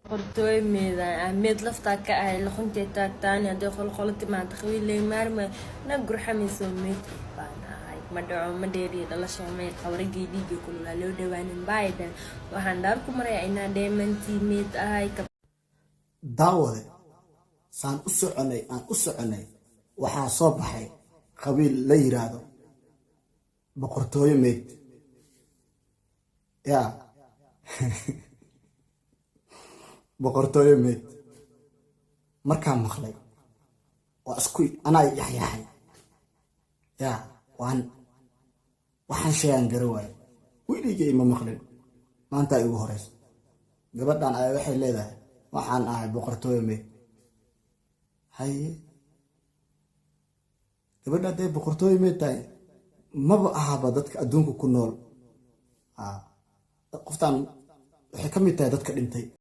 Boqortooyo meedaan meed laftaa ka ahay, luquntee taagtaani hadday qolqolo timaada qabiiley maarmay na gurxamayso. Meed baan ahay, ma dhaco, ma dheeriyo, dhalasha may qabragii dhiigii kululaa loo dhawaanin biden. Waxaan dhaar ku marayaa inaa dheemantii meed ahay. Daawade, saan u soconay, aan u soconay, waxaa soo baxay qabiil la yiraahdo boqortooyo meyd. Yaa boqortooyo meyd markaan maqlay, waa isku anaa yaxyaxay. Yaa waan waxaan sheegaan gara waayo, weligay ma maqlin, maantaa igu horeyso. Gabadhan ayaa waxay leedahay, "Waxaan ahay boqortooyo meyd." Haye, gabadha hadday boqortooyo meyd tahay, maba ahaba dadka adduunka ku nool. Qoftaan waxay ka mid tahay dadka dhintay.